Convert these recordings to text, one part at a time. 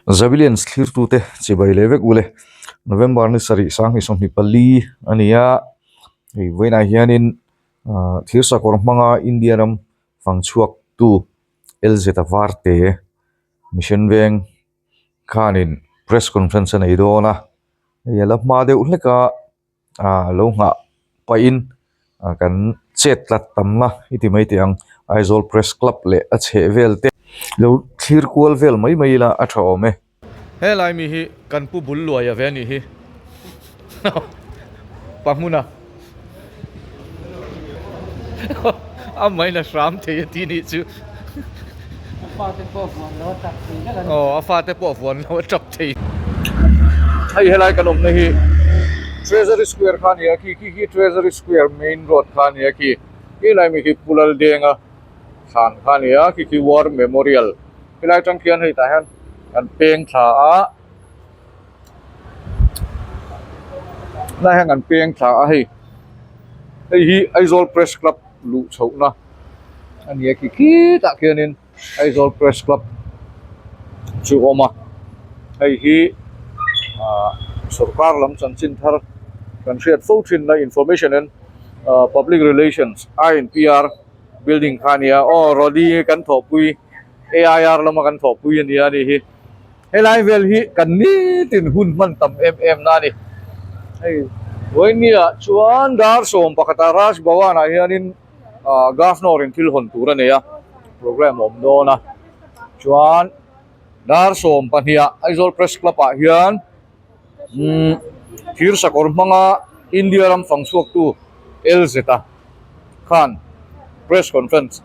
Zabilians thlirtute chibai leh vek ule November ni sarih sanghnih 24 a ni a hei vawiinah hianin ah thir sakawr hmanga India ram fang chhuak tu Lz a varte mission veng khanin press conference a nei dawn a hei a la hma deuh hlek a. ah lo nghah pahin ah kan chet tlat tamna i ti mai teh ang Aizawl press club leh a chheh vel te lo thlir kual vel mai mai ila a tha awm e. Helai mi hi kan pu bul luai a ve a nih hi pa hmuna a main a hram thei a tih nih chu. A fate pawh vuan lo a tap thei vek a ni. Aw a fate pawh vuan lo a tap thei. Hei helai kan awmna hi Treasury Square kha a ni a khi khi khi Treasury Square main road kha a ni a khi helai mi khi Pu Laldenga thlan kha a ni a khi khi War Memorial helai atang khian hei tah hian kan peng thla a helai hian kan peng thla a hei hei hi Aizawl Press Club luh chhohna. a ni a khi khitah khianin Aizawl press club chu a awm a hei hi ahh sawrkar lam chanchin thar kan hriat fo thin na information and ahh public relations I N P R building kha a ni a aw Rody kan thawhpui A I R lama kan thawhpui a ni a ni hi helai vel hi kan nitin hun hman tam em em na a ni hei vawinia chuan dar sawm pakhatah Raj Bhavan ah hianin. ah governor in thil hawn tur a nei a programme a awm dawn a chuan dar 12 ah Aizawl press club ah hian umm thir sakawr hmanga India ram fang chhuak tu L Z a khan press conference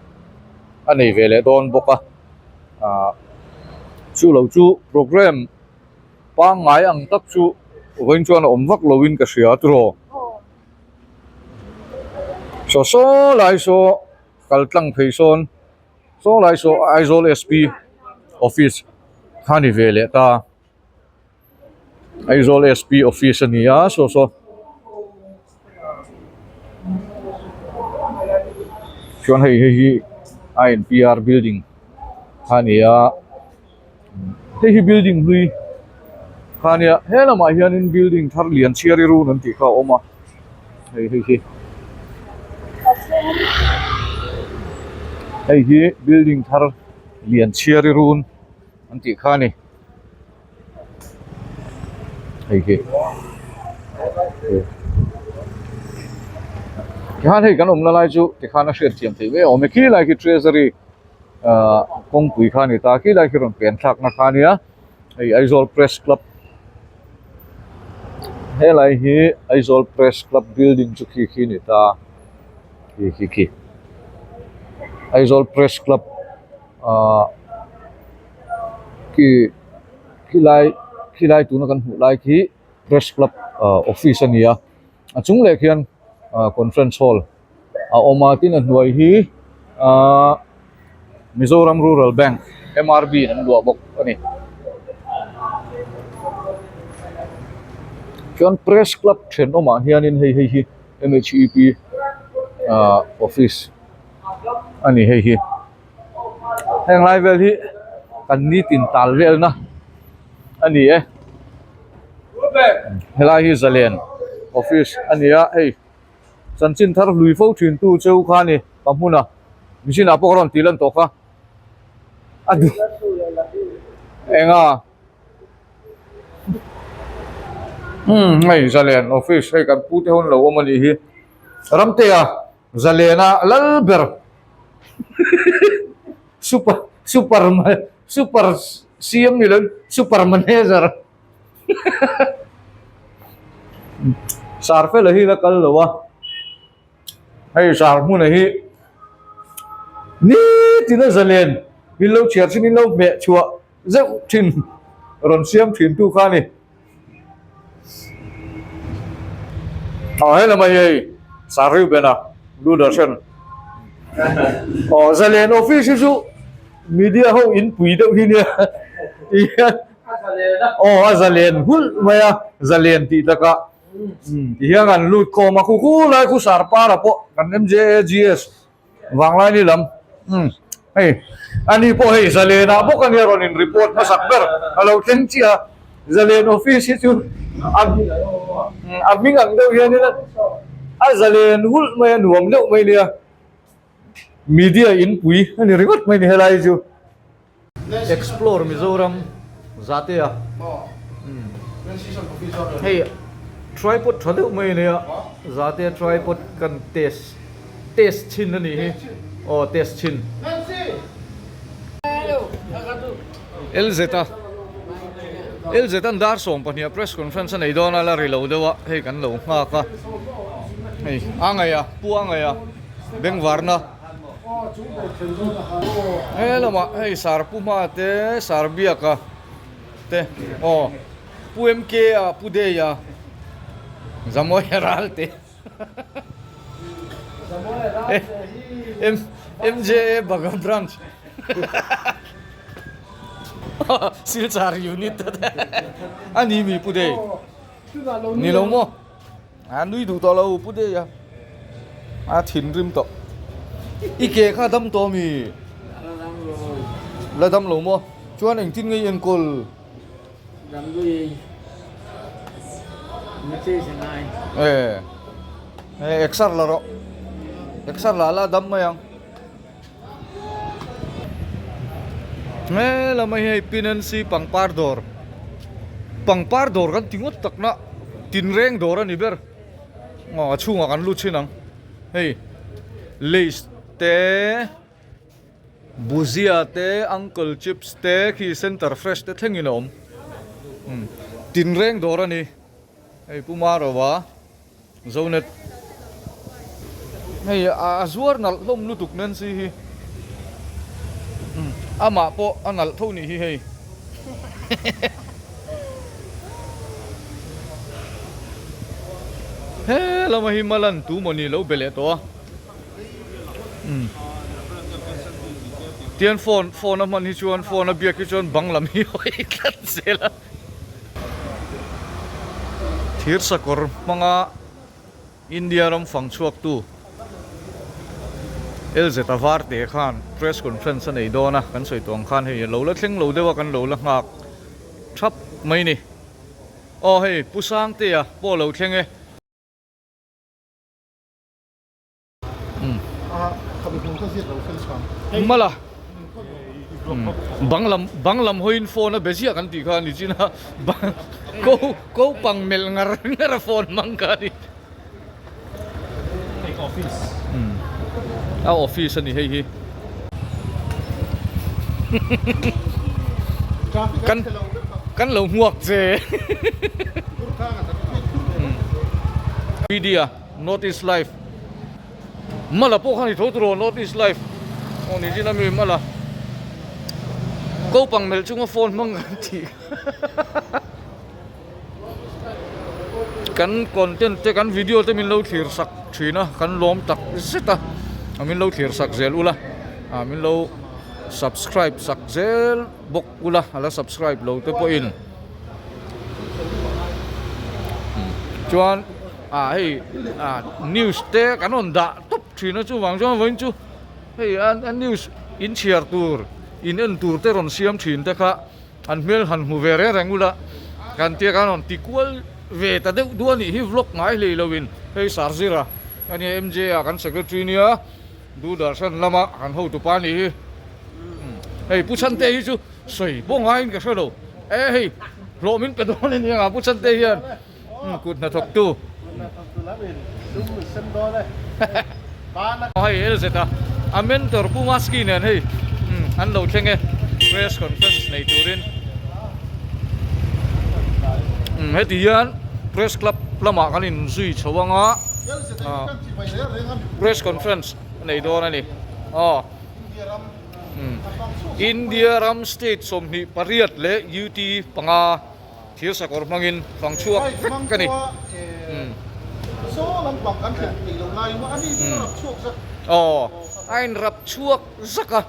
a nei ve leh dawn bawk a ah chu lo chu programme pangngai ang tak chu vawiin chuan a awm vak lo in ka hria tiraw. Saw saw lai saw kal tlang phei sawn saw lai saw Aizawl S P office kha ni ve leh ta Aizawl S P office a ni a saw saw chuan hei hei hi I N P R building kha a ni a. Hei hi building hlui kha ania he lamah hianin building thar lian chhiar i run an tih kha a awm a hei hei hi hei hi building thar lian chhiar i run an tih kha a ni hei hi tikhan hei kan awmna lai chu tikhan a hriatthiam theih mai a awm e khilai khi treasury. Ahh kawngpui kha a ni ta khi lai khi rawn pen thlakna kha a nia hei Aizawl press club helai hi Aizawl press club building chu khi khi a ni ta khi khi khi Aizawl press club ahh khi khilai khilai tuna kan hmuh lai khi press club ahh office a ni a a chung leh khian ahh conference hall. a awm a tin a hnuai hi ahh Mizoram Rural Bank M R B in an luah bawk a ni chuan press club thenawmah hianin hei hei hi M H E P ahh office a ni hei hi heng lai vel hi kan nitin tal velna a ni e helai hi zalen office a ni a hei. Chanchin thar hlui fo thin tu cheu kha a ni pa hmuna machine ah pawh ka rawn tih lan tawh kha a duh eng a umm hei zalen office hei kan pu te ho an lo awm a nih hi Ramtea zalena lal ber super super super C M ni lo in super manager. Sar fela hi la kal lo a hei sar hmuna hi nitin a zalen in lo chhiar thin in lo hmeh chhuah zeuh thin rawn siam thin tu kha a ni aw he lamah hi hei sar Reuben-a Doordarshan aw zalen office hi chu media ho inpui deuh hi nia tihian. Aw a zalen hulh mai a zalen tih takah ti hian kan lut khawm a khu khu lai khu sar para pawh kan M J A G S vanglai ni lam. Hei ani pawh hei Zalen ah bawk ania rawn in report hmasak ber a lo thleng chiah a, Zalen office hi chu a a hming ang deuh hianin a zalen hulh mai a nuam deuh mai nia media inpui a ni ringawt mai ni helai chu. Explore Mizoram Zatea hei tripod tha deuh mai a nia Zatea tripod kan test test chhin a nih hi aw test chhin LZ a LZ an dar 12 press conference a nei dawn a la ri lo deuh a hei kan lo nghak a hei a ngaih a pu a ngaih a bengvarna. He lamah hei sar pu hma te sar biaka te aw pu MK a pu Dei a Zamuaia ral te MJA Baga branch Silchar unit a ni mi pu Dei ni lo maw. A nui duh tawh lo pu Dei a, a thinrim tawh. I ke kha dam tawh mi? La dam lo. La dam lo maw? Chuan engtin nge i enkawl? Dam lui ni che che ngai. E, e exer la rawh. Exer la la dam mai ang. He lama hi hei Pinancy pangpar dawr pangpar dawr kan ti ngawt tak na tinreng dawr a ni ber aw a chhungah kan lut thin ang hei lays te bhujia te uncle chips te khi center fresh te thlengin a awm tinreng dawr a ni hei Puma Rova. Zonet hei a zuar nalh hlawm lutuk Nancy hi amah pawh a nalh tho nih hi hei he lama hi malan tu mawni lo be leh tawh a tian phone phone a hman hi chuan phone a biak hi chuan bang lam hi hawi tlat zel a. Thir sakawr hmanga India ram fang chhuaktu LZ Varte khan press conference a nei dawn a, kan sawi tawh ang khan hei lo la thleng lo deuh a kan lo la nghak thap mai ni. Aw hei Pu Sangtea pawh lo thleng e. Mala bang lam bang lam hawiin phone a be ziah kan tih kha a ni chin a bang ko ko pang melh ngar ngar a phone hmang kha a ni a office a ni hei hi kan kan lo hmuak che media. North East Life Mala pawh khan i tho tur aw North East Life aw ni chin ami Mala ko pang melh chunga phone hmang kan tih kan content te kan video te min lo thlir sak thin a kan lawm tak zet a a min lo thlir sak zel ula a min lo subscribe sak zel bawk ula a la subscribe lo te pawhin chuan. Ah hei ah news te kan rawn dah tawp thin a chuvang chuan vawiin chu hei a news in chhiar tur in en tur te rawn siam thin te kha an hmel han hmu ve reng reng ula kan tia kan rawn ti kual ve ta deuh duh a nih hi vlog ngai hlei lo in hei Sarzira a nia M J a kan secretary nia Doordarshan lama kan hotupa a nih hi hei Pu Chhante hi chu sawi pawh ngaiin ka hre lo e hei hlawh min pe dawn a nia Pu Chhante hian. Kut hnathawk tu. Hei LZ a a mentor Pu Maski nen hei an lo thleng e press conference nei turin heti hian press club lamah kan in zui chho anga press conference a nei dawn a ni aw India ram state 28 leh UT panga. Thir sakawr hmangin fang chhuak vek ka ni. Aw, a inrap chhuak zak a.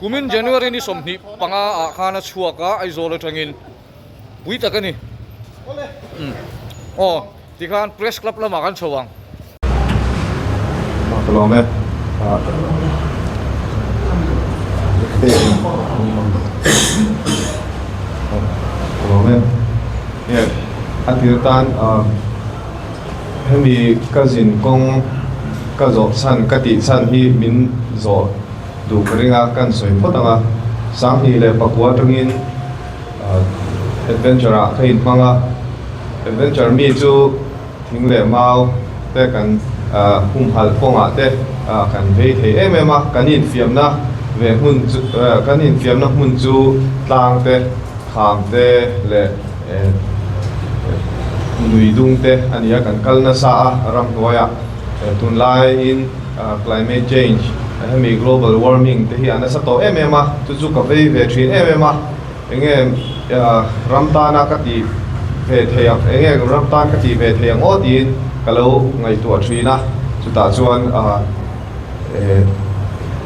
Kumin January ni 25 ah khan a chhuak a, Aizawl atangin pui tak a ni. Aw, tikhan Press Club lamah kan chho ang. Ka lawm e. A tir tan hemi ka zin kawng ka zawh chhan ka tih chhan hi min zawh duh ka ring a kan sawi phawt ang a 2009 atangin adventure ah ka inhmang a adventure mi chu Thing leh mau te kan humhalh kawngah te kan vei thei em em a, kan infiamna ve hmun chu kan infiamna hmun chu tlang te, kham te leh lui dung te a ni a, kan kal nasa a ramhnuaiah tunlaiin climate change hemi global warming te hi a nasa tawh em em a, chu chu ka vei ve thin em em a. Enge ram tana ka tih ve thei ang, enge ram tan ka tih ve thei ang aw tiin ka lo ngaihtuah thin a, chutah chuan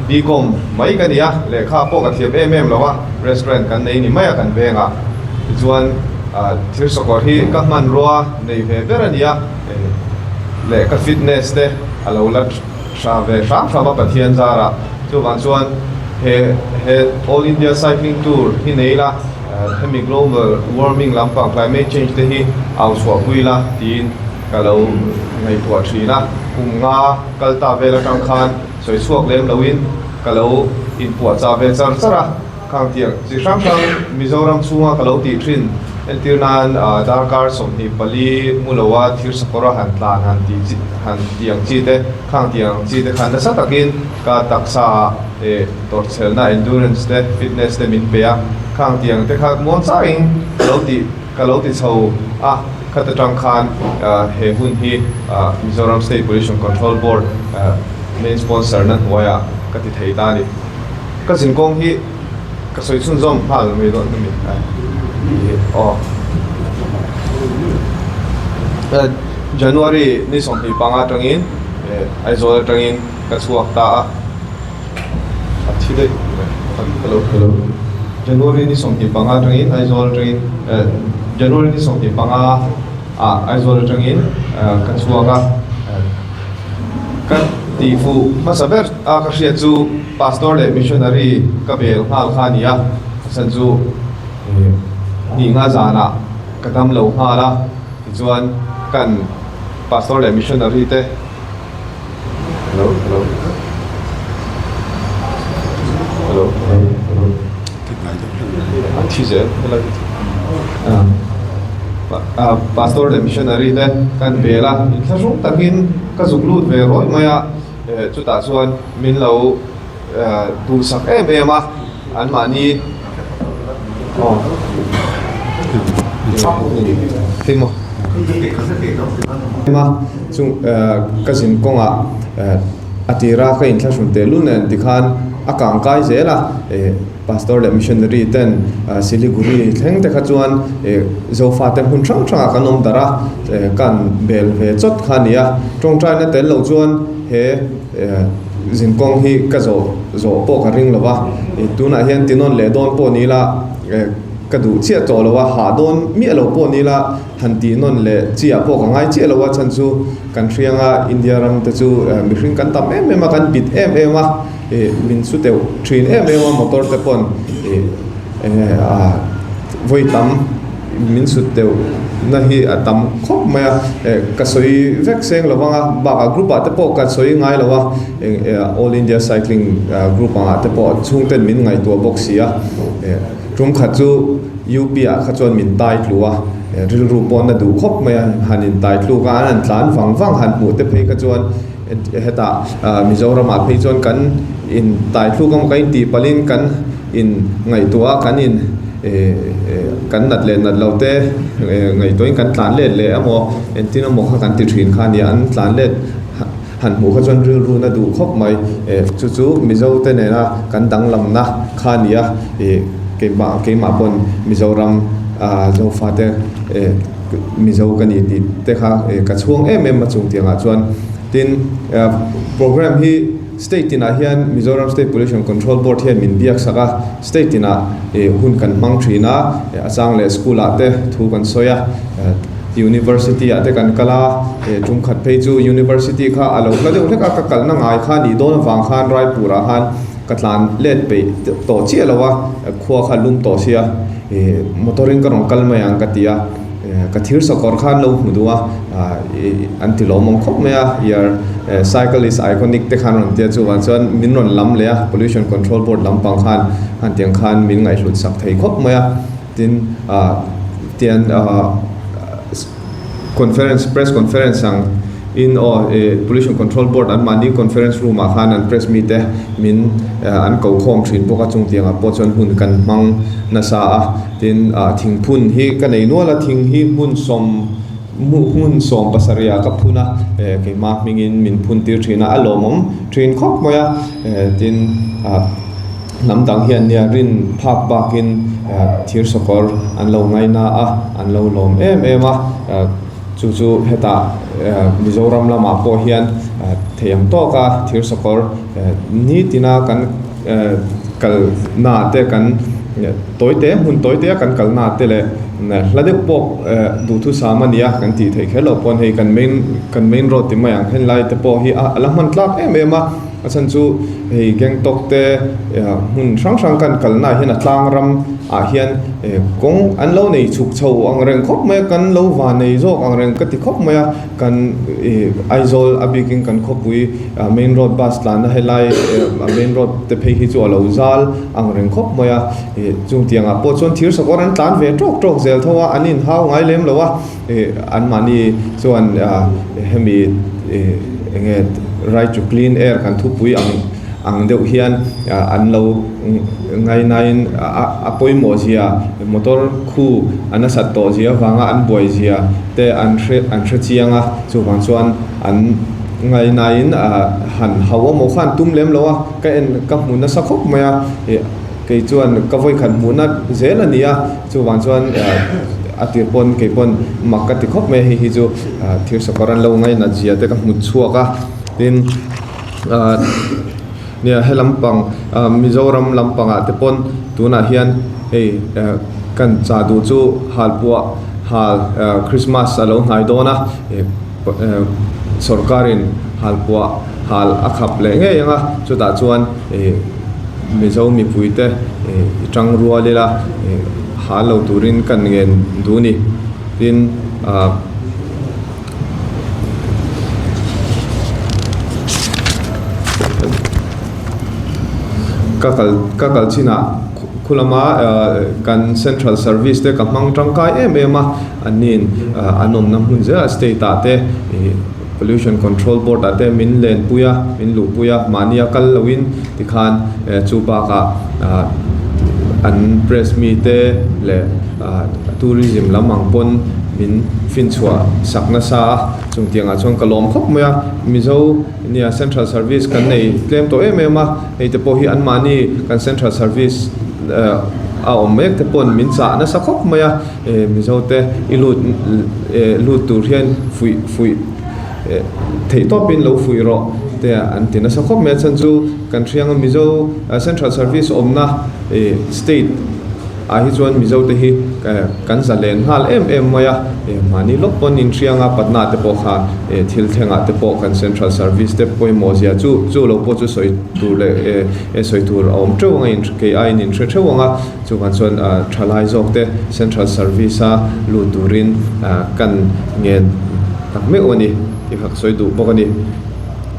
Bcom mai ka ni a, lehkha pawh ka thiam em em lo a, restaurant kan nei ni mai a kan vengah, tichuan thil sawkawr hi ka hmanrua nei ve ber a ni a, leh ka fitness te a lo la Hra ve hram hram a Pathian zarah chuvang chuan he he All India Cycling Tour hi nei ila hemi global warming lampang climate change te hi au chhuah pui ila tiin ka lo ngaihtuah thin a, kum nga kal ta vel atang khan sawi chhuak lem loin ka lo inpuahchah ve char char a. Khang tiang chi hrang hrang Mizoram chhunga ka lo tih thin entir nan darkar 24 mu loa thir sakawra han tlan han tih chi han tih ang chi te khang tiang ang chi te khan nasa takin ka taksa ah eh tawrhchhelna endurance te fitness te min pe a khang tiang te kha muang changin ka lo tih ka lo ti chho a khat atang khan he hun hi Mizoram State Pollution Control Board main sponsor na hnuaiah ka ti thei ta a ni. Ka zinkawng hi ka sawi chhunzawm nghal mai dawn a ni aw. January ni 25 atangin Aizawl atangin ka chhuak ta a, a thi daih hello hello January ni 25 atangin Aizawl atangin January ni 25 ah Aizawl atangin ka chhuak a. Ka tih fuh hmasa ber a ka hriat chu Pastor leh Missionary ka bel nghal kha a ni a, a chhan chu hnih nga zanah ka dam lo nghal a, tichuan kan Pastor leh Missionary te Hello hello hello hello a thi zel helai Pastor leh Missionary te kan bel a, inthlahrung takin ka zuk lut ve rawih mai a, chutah chuan min lo duhsak em em a, anmahni aw eng maw chung ka zin kawngah a tira ka inthlahrun tehlul nen tikhan a kangkai zel a. Pastor leh Missionary ten Siliguri thleng te kha chuan Zofa te hmun hrang hrangah kan awm darh a, kan bel ve chawt kha a ni a. Tawngtaina tel lo chuan he zinkawng hi ka zawh zawh pawh ka ring lo va, tunah hian tinawn leh dawn pawh ni ila ka duh chiah tawh lo a, hah dawn miah lo pawh ni ila han tihnawn leh chiah pawh ka ngai chiah lo a, chhan chu kan hrianga India ram te chu mihring kan tam em em a, kan bit em em a. Ih min su deuh thin em em a motor te pawn ih enge a vawi tam min sut deuh na hi a tam khawp mai a eh ka sawi vek seng lo vang a bakah group ah te pawh ka sawi ngai lo a eng all India cycling group angah te pawh chhungten min ngaihtuah bawk si a eh tum khat chu UP ah kha chuan min tai tlu a rilru pawh na duh khawp mai a han in tai tluk a an han tlan vang vang han hmuh te phei kha chuan. Hetah Mizoramah phei chuan kan in taithluk emaw kan intih palhin kan in ngaihtuah a, kan in kan nat leh nat lo te ngaihtuahin kan tlan let leh emaw entin emaw kha kan ti thin kha a nia, an tlan let han hmuh kha chuan rilru na duh khawp mai. Chu chu Mizo te nena kan danglamna kha a ni a, keimah keimah pawn Mizoram Zofate Mizo ka ni tih te kha ka chhuang em em a chung tiangah chuan tin program hi state tinah hian Mizoram State Pollution Control Board hian min biak sak a, state tinah hun kan hmang thin a, a chang leh school ah te thu kan sawi a, university ah te kan kal a, tum khat phei chu university kha a lo hla deuh hlek a, ka kalna ngai kha nih dawn avang khan Raipur ah khan. ka tlan let peih tawh chiah lo a, khua kha lum tawh sia ih motor in ka rawn kal mai ang ka ti a, ka thir sakawr kha an lo hmu duh a, ih an ti lawmawm khawp mai a, your cycle is iconic te khan rawn ti a chuvang chuan min rawn lam leh a pollution control board lampang khan han tiang khan min ngaihhlut sak thei khawp mai a, tin ah tian ah. Conference, Press Conference ang in aw eh Pollution Control Board an mahni Conference Room ah khan an press mite min an ko khawm thin bawk a, chung tiangah pawh chuan hun kan hmang nasa a, tin ah thingphun hi ka nei nual a, thing hi hmun sawm hmun sawm pasarih ah ka phun a, eh keimah hmingin min phun tir thin a, a lawmawm thin khawp mai a, eh tin ah. Hnam dang hian nia rin phak bakin thir sawkawr an lo ngaina a, an lo lawm em em a. Chu chu hetah Mizoram lamah pawh hian thei ang tawka thir sawkawr nitina kan kalna te kan tawite hmun tawite a kan kalna te leh hla deuh pawh duhthusam a nia kan tih theih kher loh pawn hei kan main kan main road ti mai ang henlai te pawh hi a la hman tlak em em a. A chhan chu hei Gangtok te hmun hrang hrang kan kalna ah hian a tlang ram ah hian kawng an lo nei chhuk chho ang reng khawp mai a, kan lo van nei zawk ang reng ka ti khawp mai a, kan ih Aizawl a bikin kan khawpui main road bus tlanna helai main road te phei hi chu a lo zal ang reng khawp mai a, ih chung tiang ah pawh chuan thir sakawr an tlan ve tawk tawk zel tho a, an inhau ngai lem lo a. Ih anmahni chuan hemi ih eng nge right to clean air kan thupui ang ang deuh hian an lo ngainain a pawimawh zia motor khu a nasat tawh zia avanga an buai zia te an hre an hre chiang a chuvang chuan an ngainain han hauh amaw kha an tum lem lo a ka en ka hmu nasa khawp mai a ih kei chuan ka vawikhat hmuhna zel a ni a. Chuvang chuan a tir pawn kei pawn mak ka ti khawp mai a, hei hi chu thir sakawr an lo ngainat zia te ka hmu chhuak a, tin ah nia he lampang ah Mizoram lampangah te pawn tunah hian hei kan chah duh chu halpuah hal Christmas a lo hnai dawn a sawrkarin halpuah hal a khap leh ngei ang a, chutah chuan ih. Mizo mipuite i tang rual ila hal lo turin kan ngen duh ni. Tin ah ka kal ka kal chinah khu lama kan central service te ka hmang tangkai em em a, an nin an awmna hmun zelah state ah te ih. Pollution Control Board ah te min lenpui a, min luhpui a, mahni a kal loin tikhan chu bakah an press mi te leh tourism lam ang pawn min finchhuah sak nasa a, chung tiangah chuan ka lawm khawp mai a, Mizo nia Central Service kan nei tlem tawh em em a, hei te pawh hi anmahni kan Central Service a awm mek te pawn min chah nasa khawp mai a. Mizo te i lut lut tur hian fuih fuih theih tawpin lo fuih rawh te an ti nasa khawp mai a chhan chu kan hriang a Mizo Central Service awmna state ah hi chuan Mizo te hi kan zalen nghal em em mai a mahni lawk pawn inhriang a Patna te pawh kha thil thlengah te pawh kan Central Service te pawimawh zia chu chu lo pawh chu sawi tur leh sawi tur a awm teuh ang a kei aiin inhre theuh ang a. Chuvang chuan thalai zawk te Central Service a lut turin kan ngen tak meuh a ni tih kha ka sawi duh bawk a ni.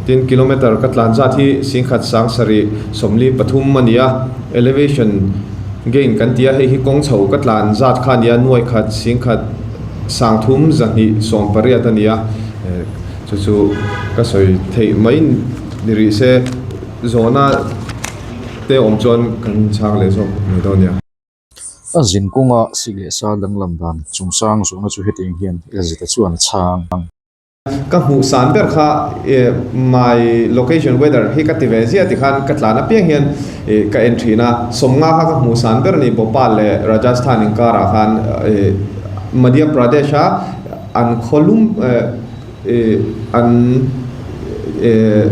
Tin, kilometer ka tlan zat hi singkhat sang sarih 43 a ni a, elevation gain kan ti a, hei hi kawng chho ka tlan zat kha a ni a, nuaikhat singkhat sang thum 218 a ni a, chu chu ka sawi theih mai ni rih se zawhna. Te awm chuan kan chhang leh zawk mai dawn nia. A zin kawnga sik leh sa danglam dan chungchang zawhna chu hetiang hian Elzita chuan a chhang. Ka hmuh san ber kha my location weather hi ka ti ve ziah tikhan ka tlan apiang hian ka en thin a, sawmnga kha ka hmuh san ber a ni Bhopal leh Rajasthan inkarah khan Madhya Pradesh a an khawlum Ih an eh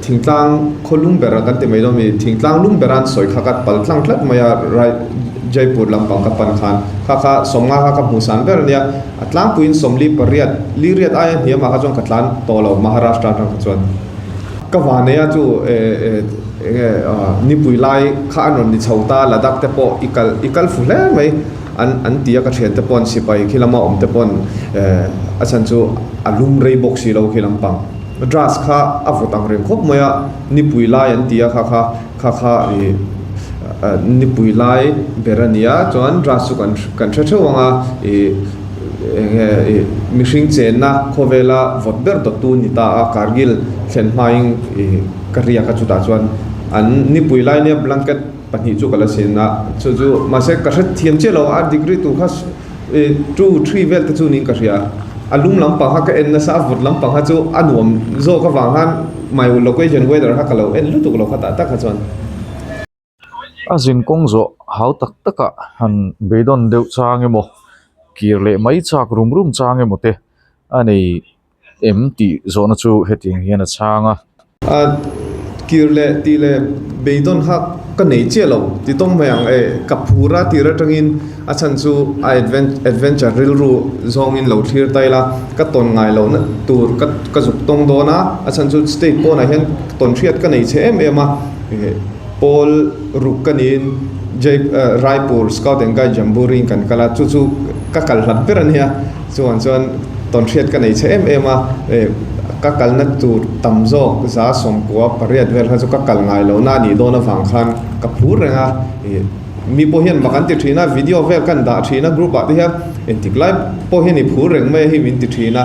thingtlang khaw lum ber kan ti mai dawn mi thingtlang lum bera an sawi kha ka pal tlang tlat mai a rai Jaipur lampang ka pan khan kha kha sawmnga kha ka hmuh san ber a nia a tlangpuiin sawmli pariat liriat aia hniamah kha chuan ka tlan tawh lo Maharashtra atang kha chuan ka va nei a chu eh eh. Enge nipui lai kha an rawn ni chho ta Ladakh te pawh i kal i kal fu hle mai an an ti a ka thian te pawn sipai khi lama awm te pawn a chhan chu a lum rei bawk si lo khi lampang Dras kha a vawt ang reng khawp mai a nipui lai an ti a kha kha kha kha ih nipui lai ber a ni a chuan Dras chu kan kan hre theuh ang a ih enge ih mihring chenna khawvela vawt ber dawttu ni ta a Kargil thlen hmain ih. Ka riak a chutah chuan an nipui lai nia blanket pahnih chu ka la sin a, chu chu mahse ka hre thiam chiah lo a degree tur kha two three vel te chu niin ka hria a lum lampang kha ka en nasa a vawt lampang kha chu a nuam zawk avang khan my location weather kha ka lo en lutuk lo kha tah tak kha chuan. A zin kawng zawh hau tak takah han beidawn deuh chang emaw kir leh mai chak rum rum chang emaw te a nei em tih zawhna chu hetiang hian a chhang a. A kir leh tih leh beidawn kha ka nei chiah lo ti tawng mai ang e, ka phur a tir atangin a chhan chu a adventure rilru zawngin lo thlir ta ila ka tawn ngai lohna tur ka ka zuk tawng dawn a, a chhan chu state pawnah hian tawn hriat ka nei che em em a. Pawl ruk ka niin Jai Raipur Scout and Guide Jamboree in kan kal a, chu chu ka kal hlat ber a nia, chuan chuan tawnhriat ka nei chhe em em a, ka kalna tur tam zawk za sawmkua pariat vel kha chu ka kal ngai lo na a nih dawn avang khan ka phur reng a, mi pawh hian mak an ti thin a, video vel kan dah thin a group ah te hian engtik lai pawh hian i phur reng mai a hi min ti thin a,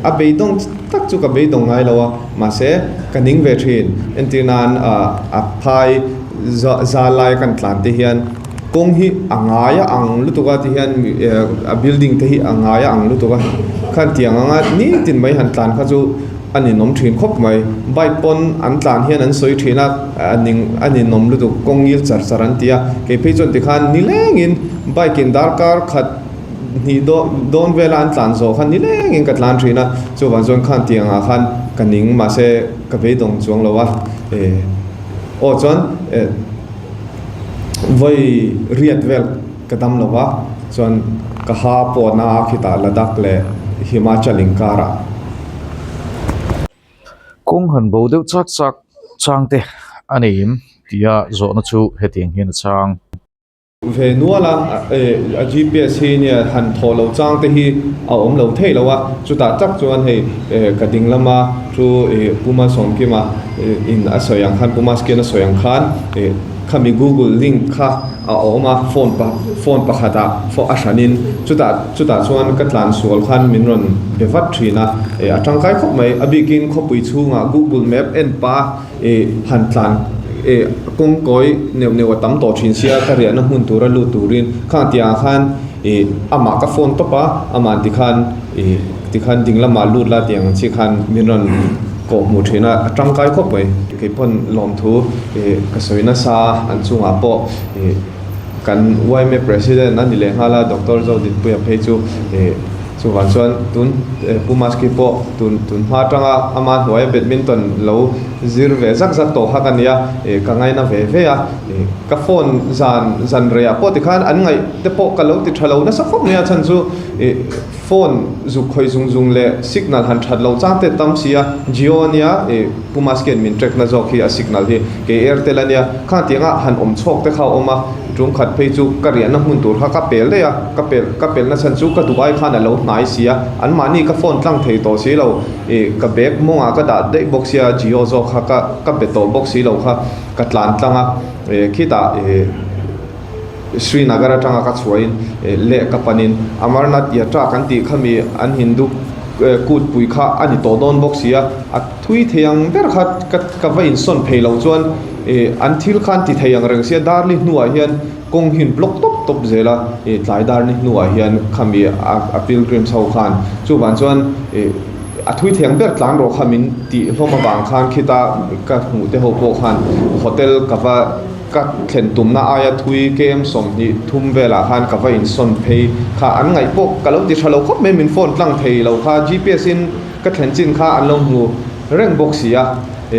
a beidawng tak chu ka beidawng ngai lo a. Mahse, ka ning ve thin. Entir nan a phai za lai kan tlan te hian kawng hi a ngai a ang lutuk a ti hian a building te hi a ngai a ang lutuk a. Khan tiang anga nitin mai han tlan kha chu a ninawm thin khawp mai. Bike pawn an tlan hian an sawi thin a, a ning a ninawm lutuk kawng ngil char char an ti a. Kei phei chuan tikhan nilengin bike in darkar khat Hnih dawn vela an tlan zawh khan nilengin ka tlan thin a, chuvang chuan khan tiang ah khan ka ning mahse ka beidawng chuang lo a, aw chuan vawi riat vel ka dam lo va, chuan ka ha pawhna a khitah Ladakh leh Himachal inkarah. Kawng han bo deuh chak chak chang te a nei em tia zawhna chu hetiang hian a chang. Ve nual a, a GPS hi nia han thawh lo chang te hi a awm lo thei lo a, chutah tak chuan hei ka ding lama thu Pu Malsawmkima in a sawi ang khan Pu Maskian a sawi ang khan khami Google link kha a awm a phone phone pakhatah a hranin chutah chutah chuan ka tlan sual khan min rawn be vat thin a, a tangkai khawp mai a bikin khawpui chhungah Google map en pah han tlan kawng kawi neuh neuh a tam tawh thin sia ka riahna hmun tura lut turin khang tiangah khan ih amah ka phone tawp a amah tikhan ih tikhan ding lamah lut la tih ang chi khan min rawn kawh hmuh thin a a tangkai khawp mai keipawn lawmthu ih ka sawi nasa an chungah pawh ih kan yma president a ni leh nghal a doctor Zodinpuia phei chu ih. Chuvang chuan tun Pu Maski pawh tun tun hma atanga ama hnuaia badminton lo zir ve zak zak tawh kha ka nia, ih ka ngaina ve ve a, ih ka phone zan zan reiah pawh tikhan an ngaih te pawh ka lo ti tha lo nasa khawp mai a chhan chu ih phone zuk khawih zung zung leh signal han that lo chang te tam si a, Jio ania ih Pu Maskian min track na zawk hi a signal hi kei Airtel ania khang tianga han awm chhawk te kha a awm a. Tum khat phei chu ka riahna hmun tur kha ka pel daih a, ka pel ka pelna chhan chu ka duh ai khan a lo hnai si a, anmahni ka phone tlang thei tawh si lo, ih ka bag mawngah ka dah daih bawk sia Jio zawk kha ka ka be tawh bawk si lo kha ka tlan tlang a, ih khitah ih Srinagar atanga ka chhuahin ih leh ka panin Amarnath Yatra kan tih kha mi an Hindu kut pui kha a ni tawh dawn bawk si a, a thui thei ang ber kha ka ka va insawn phei loh chuan. Ih an thil khan ti thei ang reng sia darli hnuah hian kawng hi an block tawp tawp zel a, ih tlai darli hnuah hian khami a a pilgrims ho khan chuvang chuan ih a thui thei ang ber tlan rawh kha min tih hlawm avang khan khita ka hmuh te ho pawh khan hotel ka va ka thlen tumna aia thui km 20 thum velah khan ka va insawn phei kha an ngaih pawh ka lo ti tha lo khawp mai min phone tlang thei lo kha G_P_S in ka thlen chin kha an lo hmu reng bawk si a.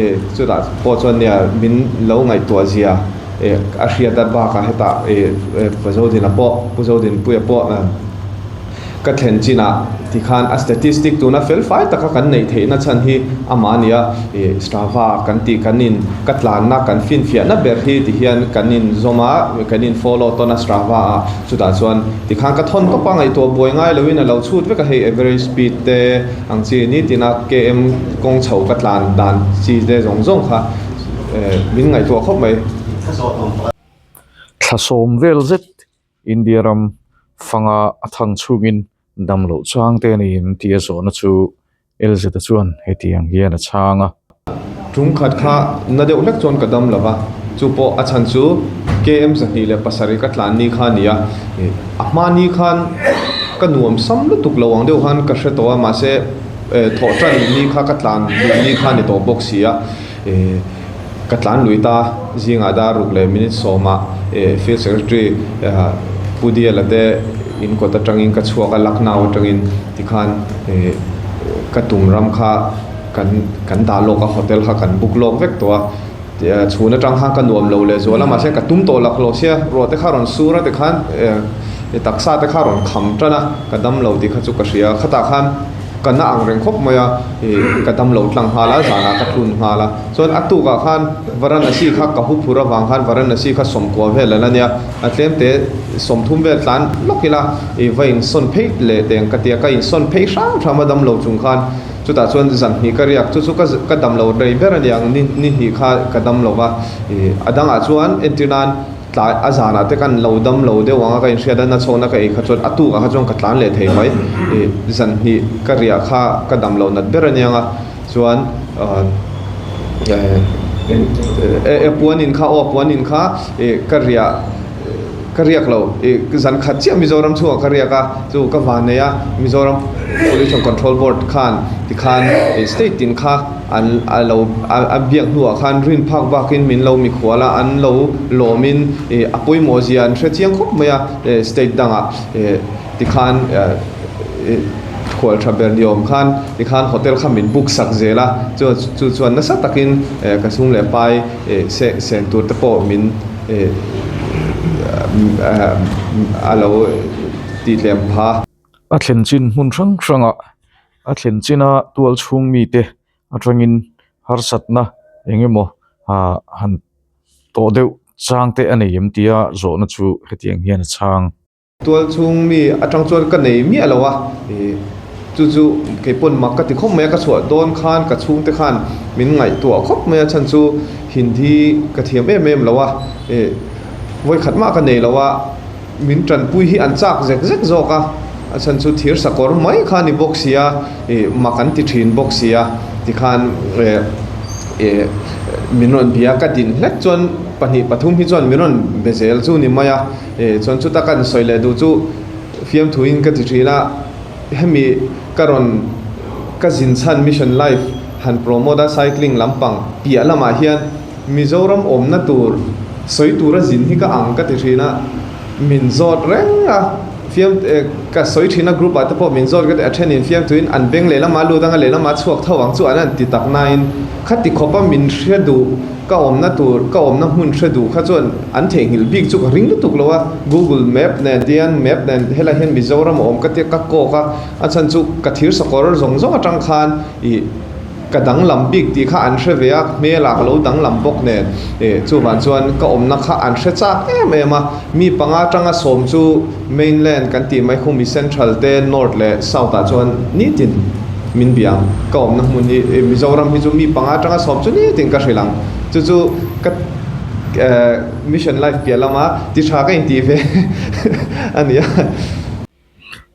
E chutah pawh chuan nia min lo ngaihtuah zia e a hriat a bakah hetah e Pu Zodina pawh Pu Zodinpuia pawh Ka thlen chinah tikhan a statistic tuna fel fai taka kan neih theihna chhan hi amah a ni a, ih Strava kan tih kan in ka tlanna kan finfiahna ber hi ti hian kan in zawm a, kan in follow tawn a Strava ah chutah chuan tikhan ka thawn tawp a ngaihtuah buai ngai loin a lo chhut vek a hei average speed te ang chi nitina km kawng chho ka tlan dan chi te zawng zawng kha min ngaihtuah khawp mai. Thla sawm vel zet India ram fanga a thang chhungin dam loh chang te a ni em tih a zawhna chu LZ-a chuan hetiang hian a chhang a. Tum khat kha na deuh hlek chuan ka dam lo va, chu pawh a chhan chu KM 207 ka tlan ni kha a ni a, a hma ni khan ka nuam sam lutuk lo ang deuh khan ka hre tawh a, mahse thawh tan ni kha ka tlan duh ni kha a ni tawh bawk si a. Ka tlan lui ta, zingah dar ruk leh minute sawmah Field Secretary Pu Diala te in kawt atangin ka chhuak a, Lucknow atangin tikhan ka tum ram kha kan kan dah lawk a, hotel kha kan book lawk vek tawh a, chhun atang khan ka nuam lo leh zual a, mahse ka tum tawh laklawh sia, ruah te kha rawn sur a tikhan taksa te kha rawn kham tan a, ka dam lo tih kha chu ka hria, khatah khan. Ka na ang reng khawp mai a, ih ka dam lo tlang nghal a, zanah ka tlun nghal a. Chuan a tukah khan Varanasi kha ka hu phur avang khan Varanasi kha sawmkua vel a la nia, a tlem te sawmthum vel tlan lawk ila ih va insawn phei leh teng ka ti a, ka insawn phei hrang hram a dam lo chung khan chutah chuan zan hnih ka riak, chu chu ka ka dam lo rei ber a niang ni ni hnih kha ka dam lo va, ih a dangah chuan entir nan. Tlai a zanah te kan lo dam lo deuh ang a, ka inhriat a, nachhawkna ka ei kha chuan a tukah kha chuan ka tlan leh thei mai. Ih zan hnih ka riah kha ka dam lo nat ber a niang a, chuan eh puanin kha aw puanin kha ih ka riah ka riak lo ih zan khat chiah Mizoram chhungah ka riak a, chu ka van nei a, Mizoram Pollution Control Board khan tikhan ih state tin kha An a lo a biak hnuah khan rin phak bakin min lo mikhual a, an lo lawmin ih a pawimawh zia an hre chiang khawp mai a, eh state dangah eh tikhan eh khual tha ber ni awm khan tikhan hotel kha min book sak zel a, chu chu chuan nasa takin eh ka sum leh pai eh se sen tur te pawh min eh a lo tih tlem pha. A thlen chin hmun hrang hrangah A thlen china tual chhung mite atangin harsatna eng emaw ah han tawh deuh chang te a nei em tia zawhna chu hetiang hian a chhang. Tual chhung mi atang chuan ka nei miah lo a, ih chu chu kei pawn mak ka ti khawp mai a, ka chhuah dawn khan ka chhungte khan min ngaihtuah khawp mai a, chhan chu Hindi ka thiam em em lo a, ih vawikhat mah ka nei lo a. Min tanpui hi an chak zek zek zawk a, a chhan chu thir sakawr mai kha a ni bawk sia, ih mak an ti thin bawk sia tikhan eh eh min rawn bia ka din hlek chuan pahnih pathum hi chuan min rawn be zel chu ni mai a, eh chuan chuta ka sawi leh duh chu fiamthuin ka ti thin a, hemi ka rawn ka zin chhan mission life han promote a cycling lampang piah lamah hian. Mizoram awmna tur sawi tura zin hi ka ang ka ti thin a, min zawt reng a, fiam ka sawi thin a group ah te pawh min zawt ka ti a thenin fiamtuin an beng lehlamah lut anga lehlamah chhuak tho ang chu an han ti tak nain khati khawpa min hre duh ka awmna tur ka awmna hmun hre duh kha chuan an theihnghilh bik chu ka ring lutuk lo a, google map nen tian map nen helai hian Mizoram a awm ka tia ka kawk a, a chhan chu ka thir sakawr zawng zawng atang khan ih. Ka danglam bik tih kha an hre ve a, hmelah ka lo danglam bawk nen. Eh, chuvang chuan ka awmna kha an hre chak em em a, mi panga atanga sawm chu mainland kan tih mai khumi central te north leh south ah chuan nitin min bia ang. Ka awmna hmun hi Mizoram hi chu mi panga atanga sawm chu nitin ka hrilh ang. Chu chu ka eh mission life piah lama ti tha ka intih ve a nia.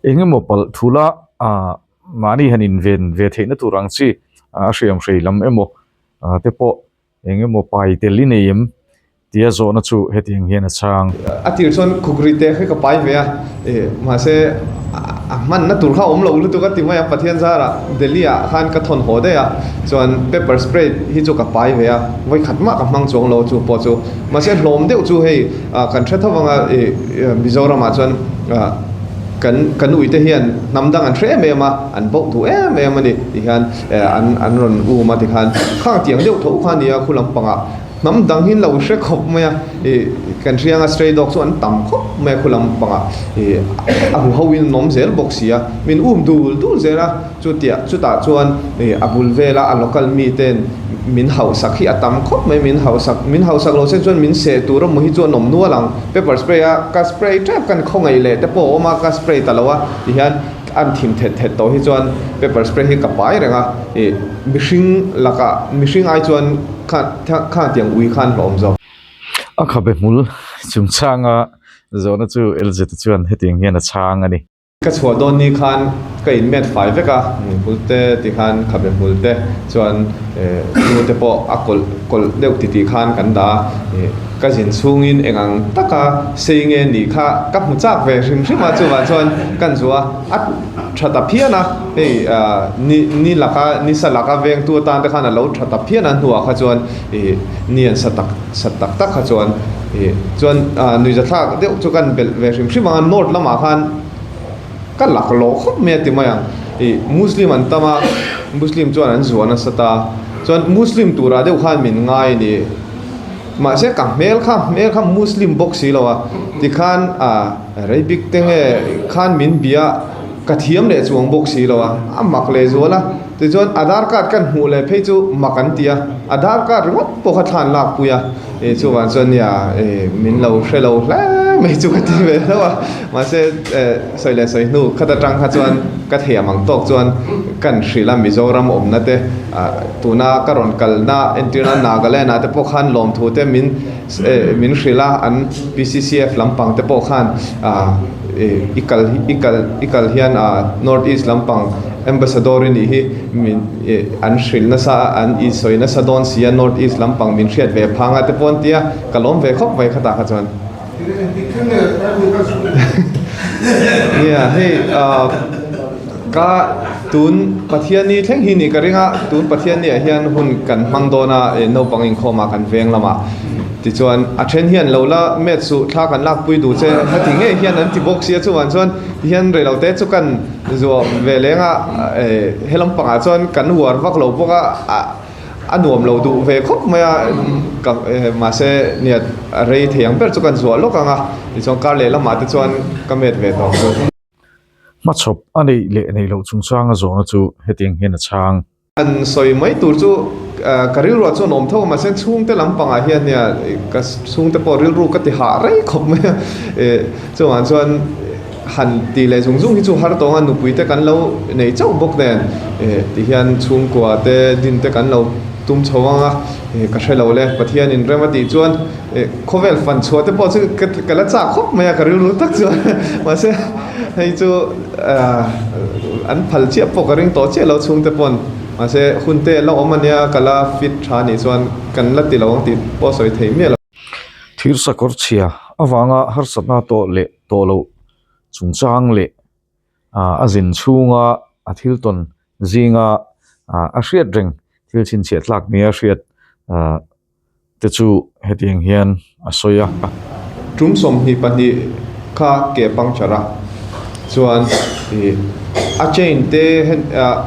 Engemaw palh thula ah. Mahni han inven ve theihna tur ang chi a hriam hrei lam emaw te pawh eng emaw pai tel i nei em tia zawhna chu hetiang hian a chhang. A tir chuan khukri te kha ka pai ve a, mahse a hmanna tur kha a awm lo lutuk a ti mai a, Pathian zarah Delhi ah khan ka thawn haw daih a, chuan pepper spray hi chu ka pai ve a, vawikhat mah ka hmang chuang lo chu pawh chu, mahse hlawm deuh chu hei kan hre tho vang a, Mizoram ah chuan. Kan kan uite hian hnam dang an hre em em a, an bauh duh em em a ni ti hian an an rawn um a tikhan khang tiang deuh tho kha a nia khu lampangah. Hnam dang hi an lo hre khawp mai a, ih kan hria anga stray dog chu an tam khawp mai a khulam pangah ih a hu ho in an awm zel bawk si a, min um dul dul zel a, chutiah chutah chuan ih a bul vela a local mi ten min hauhsak hi a tam khawp mai, min hauhsak min hauhsak lo se chuan min seh tur emaw hi chu an awm nual ang, pepper spray a ka spray tep kan khawngaih leh te pawh a awm a, ka spray ta lo a tihian an thim thet thet tawh hi chuan pepper spray hi ka pai reng a, ih mihring lakah mihring ai chuan. Kha kha tiang ui khan hlawm zawk. A khabe hmul chungchanga zawhna chu LZ chuan hetiang hian a chhang a ni. Ka chhuah dawn ni khan ka in met fai vek a, hmul te ti khan khabe hmul te chuan nu te pawh a kawlh kawlh deuh ti tih khan kan dah a, ka zin chhungin eng ang taka sei nge nih kha ka hmu chak ve hrim hrim a, chuvang chuan kan zuah a. Tha ta phian a, hei ni ni laka ni sa laka vengtu atan te khan a lo tha ta phian a hnuah kha chuan ih ni an sa tak sat tak tak kha chuan ih chuan nuihzathlak deuh chu kan belh ve hrim hrim ang a north lamah khan ka lak lawh khawp mai a ti mai ang ih muslim an tam a muslim chuan an zuah nasa ta chuan muslim turah deuh khan min ngai a ni mahse ka hmel kha hmel kha muslim bawk si lo a tikhan ah. Rei bik te nge khan min bia ka thiam leh chuang bawk si lo a, a mak leh zual a. Tichuan Aadhaar card kan hmuh leh phei chu mak an ti a, Aadhaar card ringawt pawh kha thlan lak pui a, eh chuvang chuan nia eh min lo hre lo hle mai chu ka ti ve hlauh a, mahse eh sawi leh sawi hnu khat atang kha chuan ka thiam ang tawk chuan kan hrilh a Mizoram awmna te ah tuna ka rawn kalna entirna Nagaland ah te pawh khan lawmthu te min Min hrilh a, an PCCF lampang te pawh khan i kal i kal i kal hian North East lampang Ambassador i nih hi min an hrilh nasa a, an insawi nasa dawn si a, North East lampang min hriat ve phang a te pawh an ti a, ka lawm ve khawp mai khatah kha chuan. Nia hei ka tun Pathianni thleng hi nih ka ring a, tun Pathianni ah hian hun kan hmang dawn a, naupang inkhawm ah kan veng lamah tichuan a then hian lo la met suh thla kan lakpui duh che heti ngei hian an ti bawk sia chuvang chuan tihian reilote chu kan zuah ve leng a, helam pangah chuan kan uar vak lo bawk a. A nuam lo duh ve khawp mai a, ka mahse nia a rei thei ang ber chu kan zuah lawk ang a, tichuan kar leh lamah te chuan ka met ve tawh ang chu. Hmachhawp a neih leh neih loh chungchanga zawhna chu hetiang hian a chhang. An sawi mai tur chu ka rilruah chuan awm tho a, mahse chhungte lampangah hian nia ka chhungte pawh rilru ka ti hah rei khawp mai a, chuvang chuan Han tih leh zung zung hi chu har tawng a, nupui te kan lo nei chauh bawk nen ti hian chhungkua te din te kan lo tum chho ang a, ka hre lo le, Pathian in rem a tih chuan khawvel fan chhuah te pawh chu ka la chak khawp mai a, ka rilru tak chuan mahse hei chu an phal chiah pawh ka ring tawh chiah lo chhung te pawn mahse hun te la awm a nia ka la fit tha nih chuan kan la ti lo ang tih pawh sawi thei miah lo. Thir sakawr chhia avanga harsatna tawh leh tawh loh chungchang leh a zin chhunga a thil tawn zinga a hriat reng thil chhinchhiah tlak nia hriat te chu hetiang hian a sawi a. Tum 22 kha ke puncture a chuan ih a chain te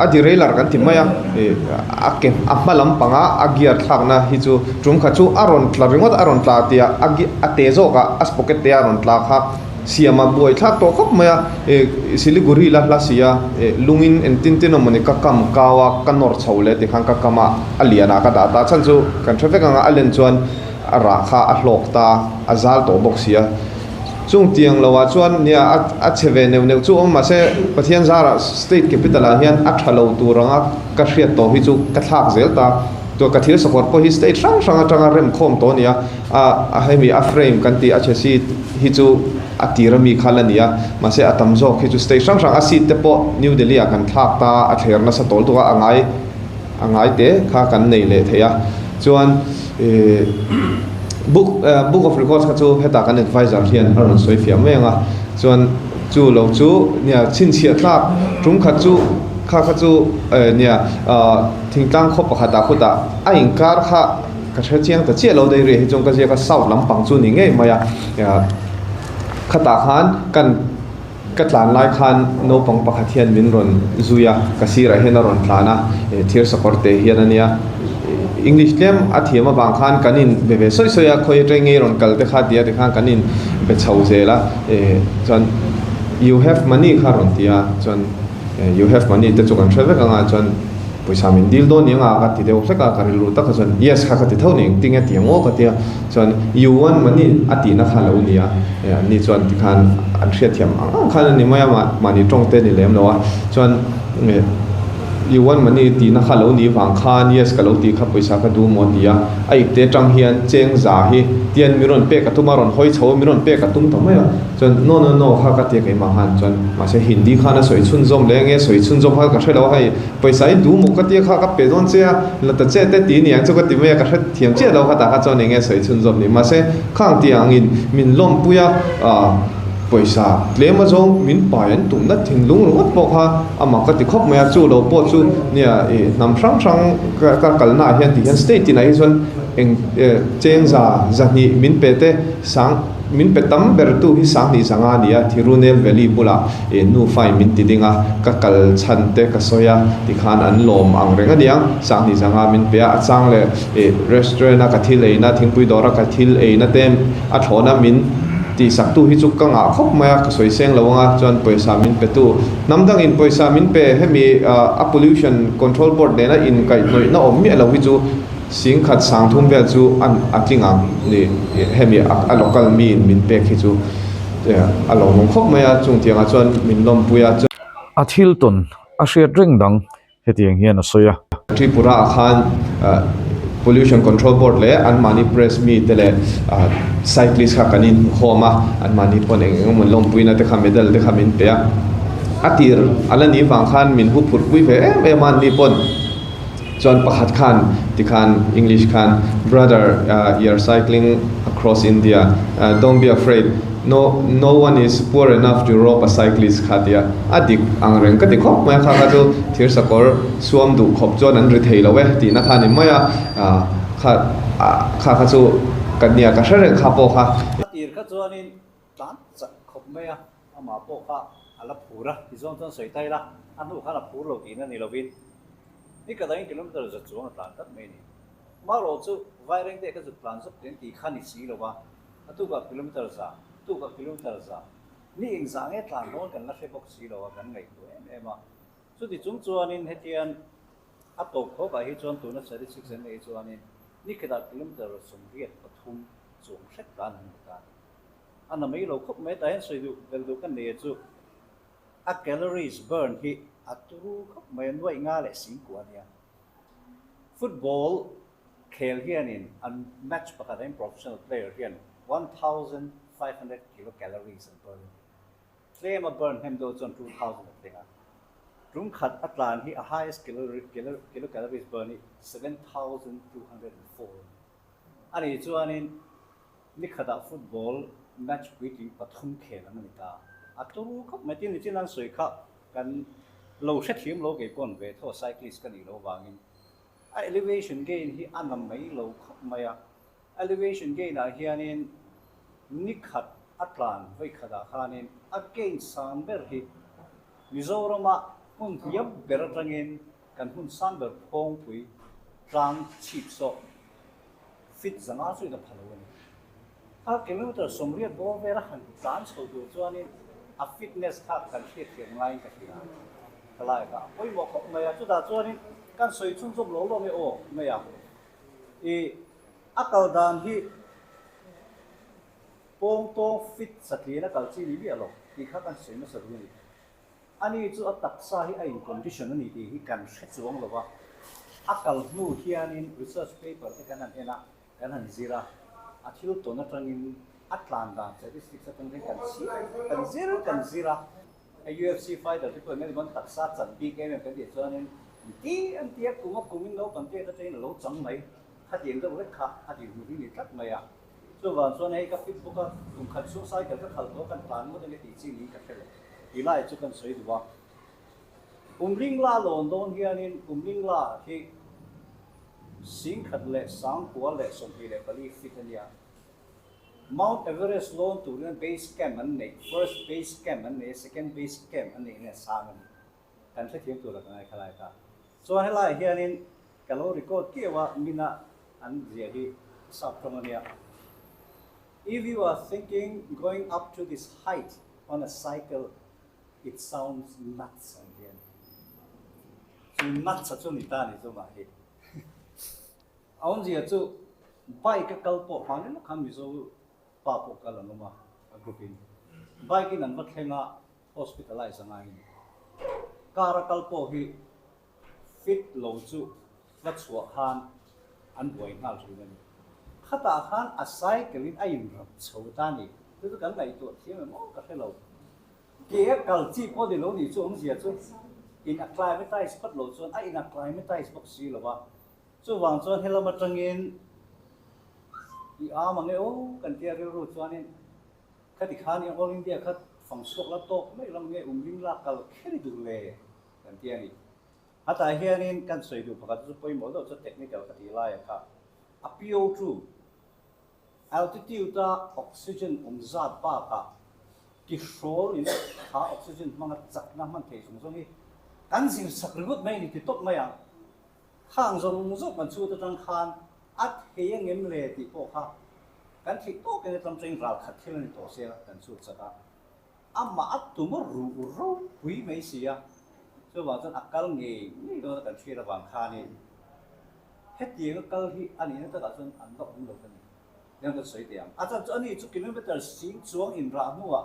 a derailleur kan ti mai a ih a ke a hma lampanga a gear thlakna hi chu tum khat chu a rawn tla ringawt a rawn tla tih a a te zawk a a sprocket te a rawn tla kha siam a buai thlak tawh khawp mai a ih siliguri la hla si a ih lungin engtin tin emawni ka kam kau a ka nawr chho leh tikhan ka kam a a lian ah ka dah ta chhan chu kan hre vek ang a a len chuan a rah kha a hlawk ta a zal tawh bawk si a. Chung tiang lo ah chuan nia a a chhe ve neuh neuh chu awm mahse Pathian zarah state capital ah hian a tha lo tur anga ka hriat tawh hi chu ka thlak zel ta. Chuan ka thil sakawr pawh hi state hrang hrang atanga rem khawm tawh a ni a, a hemi a frame kan tih a chhe seat hi chu a tir ami kha la ni a, mahse a tam zawk hi chu state hrang hrang a seat te pawh New Delhi ah kan thlak ta a thler nasa tawl tuk a a ngai A ngai te kha kan nei leh thei a, chuan ih book book of records kha chu hetah kan advisor hian a rawn sawi fiah mai ang a, chuan chu lo chu nia chhinchhiah tlak tum khat chu kha kha chu eh nia ah thingtlang khaw pakhatah khutah a inkar kha ka hre chiang ta chiah lo daih rih hi chuan ka ziak a south lampang chu ni ngei mai a, khatah khan kan. Ka tlan lai khan naupang pakhat hian min rawn zui a, ka sirah hian a rawn tlan a, thir sakawr te hian a nia. English tlem a thiam avang khan kan in be ve sawi sawi a, khawi atang nge rawn kal te kha tia tikhan kan in be chho zel a, chuan you have money kha rawn ti a, chuan you have money te chu kan hre vek anga chuan pawisa min dil dawn ni anga ka ti deuh hlek a, ka rilru tak kha chuan yes kha ka ti tho ni engtin nge ti ang aw ka ti a, chuan you want money a tihna kha lo ni a, anni chuan tikhan an hriatthiam ang ang khan a ni mai a, mahni tawng te a ni lem lo a, chuan. You want money tihna kha lo nih vang khan yes ka lo tih kha pawisa ka duh maw ti a, a ipte atang hian cheng za hi tian min rawn pek a tum a, rawn hawi chho a min rawn pek a tum ta mai a, chuan no no no kha ka ti a keimah khan chuan mahse Hindi khan a sawi chhunzawm leh nge sawi chhunzawm kha ka hre lo a hei pawisa i duh maw ka tia kha ka pe dawn che a la ta che te ti ni ang chu ka ti mai a ka hre thiam chiah lo kha tah kha chuan eng nge sawi chhunzawm ni mahse khang tih angin min lawmpui a ah. Pawisa tlem azawng min pai an tumna thinlung ringawt pawh kha a mak ka ti khawp mai a, chu lo pawh chu nia ih hnam hrang hrang ka kalna ah hian tihian state tinah hi chuan eng cheng za zahnih min pe te sang min pe tam ber tu hi sanghnih zanga a ni a, Thirunel Valley bulah ih nufa in min ti ding a, ka kal chhan te ka sawi a tikhan an lawm ang reng a niang, sanghnih zanga min pe a, a chang leh ih restaurant a ka thil eina thingpui dawra ka thil eina te a thlawna min Tihsaktu hi chu ka ngah khawp mai a, ka sawi seng lo anga chuan pawisa min petu. Hnam dangin pawisa min pe hemi a pollution control board nena inkaihhnawihna awm miah lo hi chu singkhat sangthum vel chu an a tling ang ni hemi a local miin min pek hi chu a lawmawm khawp mai a, chungtiangah chuan min lawmpui a. A thil tawn a hriat reng dang Hetiang hian a sawi a. Tripura ah khan Pollution Control Board leh anmahni press mi te leh cyclist kha kan inhmukhawm a, anmahni pawn eng eng emaw lawmpuina te kha medal te kha min pe a. A tir a la nih vang khan min hu phurhpui ve em em a anni pawn chuan pakhat khan tikhan English khan Brother you are cycling across India don't be afraid No, no one is poor enough to rob a cyclist kha tia a dik ang reng ka ti khawp mai a, kha kha chu thir sakawr suam duh khawp chuan an ri thei lo e tihna kha a ni mai a, kha kha kha chu ka nia ka hre reng kha pawh kha. A tir kha chuanin tlan chak khawp mai a, amah pawh kha a la phur a, tizawng chuan sawi ta ila a hnu khan a phur lo tihna ni lovin ni ka dangin kilometer za chuang a tlan tlat mai a ni. Marawh chu Vairengte kha zuk tlan zawk tih an tih kha ni si lo a. A tukah kilometer za, tukah kilometer za. Ni engzah nge tlan dawn kan la hre bawk si lo a, kan ngaihtuah em em a. Chuti chung chuanin hetian a tawp khawpah hi chuan tuna statistics an neih chuanin ni khatah kilometer 83 chuang hrek tlan an ni ta a ni. A na mai lo khawp mai tah hian sawi duh bel duh kan nei a chu a calories burn hi a turu khawp mai a, nuaih nga leh singkua a nia. Football Khel hianin an match pakhat ain professional player hian 1500 kilocalories an burn a ni. Tlem a burn hnem deuh chuan 2000 a thleng a. Tum khat a tlan hi a highest kilocalories burn hi 7204 a ni. A nih chuanin ni khatah football match puitling pathum khel ang a ni ta. A turu khawp mai tin nichin an sawi kha kan lo hrethiam lo kei pawn ve thaw cyclist ka nih loh vangin A elevation gain hi a na mai lo khawp mai a, elevation gain ah hianin ni khat a tlan vawi khatah khanin a gain sang ber hi Mizorama hmun hniam ber atangin kan hmun sang ber phawngpui tlang chhip sawh fit zanga chu in a pha lo a ni. A kilometer 80 bawr vel a han tlan chho tur chuanin a fitness kha kan hriatthiam ngaiin ka hria a, thalai kha a pawimawh khawp mai a, chutah chuanin kan sawi chhunzawm lo lo nge aw mai a, i a kal dan hi pawng tawng fit satlian a kal chi ni miah lo tih kha kan sawi nasa duh a ni. Ani chu a taksa hi a in condition a ni tih hi kan hre chuang lo a, a kal hnu hianin research paper te kan han en a, Kan han zir a, a thil tawn atangin a tlan dan statistics atang hian kan chhiar, kan zir kan zir a. A UFC fighter te pawh eng emaw taksa chan bik em em kan tih chuanin ti an ti a, kum a kumin naupang te atangin a lo chang mai, khatiang deuh vek kha a dinhmun hi ni tlat mai a. Chuvang chuan hei ka fit bawk a, kum khat chhung cycle ka khalh tawh a, kan tlan ngawt enge tih chi niin ka hre lo. Ti lai chu kan sawi duh a. Umlingla lawn dawn hianin Umlingla hi 10,024 feet a nia. Mount Everest lawn turin base camp an neih, first base camp an nei a, second base camp an neih hian a sang a ni. Kan hrethiam tur a ka ngai kha lai ta. Chuan helaiah hianin Ka lo record kiau a, mina an ziah hi sap tawng a nia. If you are thinking going up to this height on a cycle, it sounds nuts an ti a ni. Chu nuts a chu ni ta ni chu mah hi. A awmzia chu bike a kal pawh hmang lawk khan Mizo pa pawh kal an awm a, a group in. Bike in an va thleng a, hospitalize a ngai a ni. Car a kal pawh hi fit lo chu va chhuah khan an buai nghal thin a ni. Khatah khan a cycle in a inrap chho ta a ni. Chu chu kan ngaihtuah thiam em aw ka hre lo. Ke a kal chi pawh ni lo ni chu awmzia chu in acclimatize phawt lo chuan a in acclimatize bawk si lo a. Chuvang chuan helam atangin i am ang e aw kan tia rilru chuanin khati khan i All India kha fang chhuak la tawk mai lam nge umling lak kal kher i duh le kan ti a ni. Hetah hianin kan sawi duh pakhat chu pawimawh deuh chu technical ka tih laia kha a PO2 altitude a oxygen awm zat bakah tihrawl in kha oxygen hmanga chakna hman thei zawng zawng hi kan zir chak ringawt mai a ni ti tawp mai ang. Khang zawng zawng kan chhut atang khan a thei angem le tih pawh kha kan theih tawkin atang tangin ral khat thil a ni tawh sia kan chhut chak a. Amah a tum a ruh ropui mai si a, chuvang chuan a kal ngei ngei dawn a kan hriat avang khanin hetiang a kal hi a nihna takah chuan an va awm lo ka ni. Tiang kan sawi teh ang. A chan chu ani chu kilometre sing chuang inrah hnuah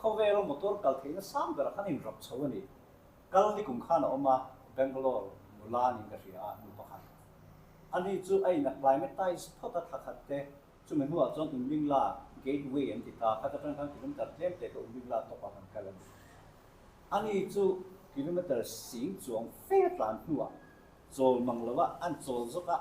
khawvela motor kal theihna sang berah khan inrap chho a ni. Kal ni kum khan a awm a, Bangalore nula niin ka hria a, nu pakhat. Ani chu a in acclimatize phawt a thla khat te Chumi hnuah chuan Umlingla Gateway an ti ta, khat atang khan kilometre tlem te kha Umlingla tawp ah kan kal a ni. Ani chu kilometre sing chuang fe tlan hnuah chawl mang lo a, an chawl zawk a,